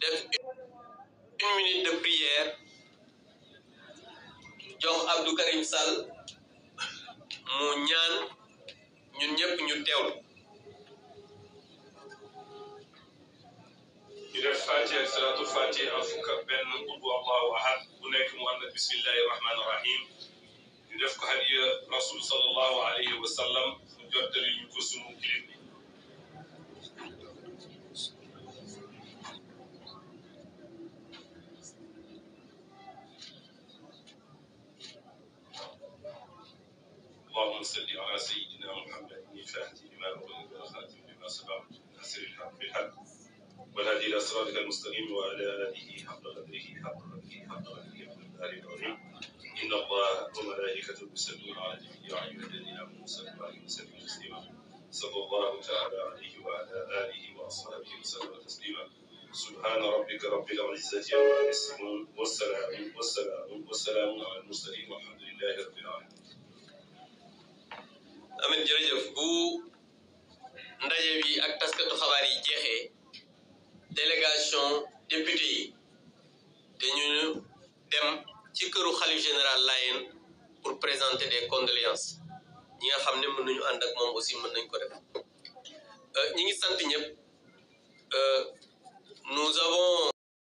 def une minute de prière jox Abdou Karim Sall mu ñaan ñun ñëpp ñu teewlu. ñu def Fatiha salaatul Fatiha fukk ak benn qul huwallahu ahad bu nekk mu ànd ak bismillahi rahmaani rahim ñu def ko hadiya rasul sallallahu alayhi wa sallam mu jottali ñu ko sunu kilif bi. اللهم صل على سيدنا محمد الفاتح لما أغلق والخاتم لما سبق ناصر الحق بالحق والهادي إلى صراطك المستقيم وعلى آله حق قدره العظيم إن الله وملائكته يصلون على النبي يا أيها الذين آمنوا صلوا عليه وسلموا تسليما صلى الله تعالى عليه وعلى آله وأصحابه وسلم تسليما سبحان ربك رب العزة عما يصفون والسلام على المرسلين والحمد لله رب العالمين. Amin jërëjëf bu ndaje bi ak taskatu xabaar yi jeexee délégation député yi dañu dem ci këru xalif général Layène pour présenter des condoléances ñi nga xam ne mën nañu ànd ak moom aussi mën nañ ko def ñi ngi sant ñëpp nous avons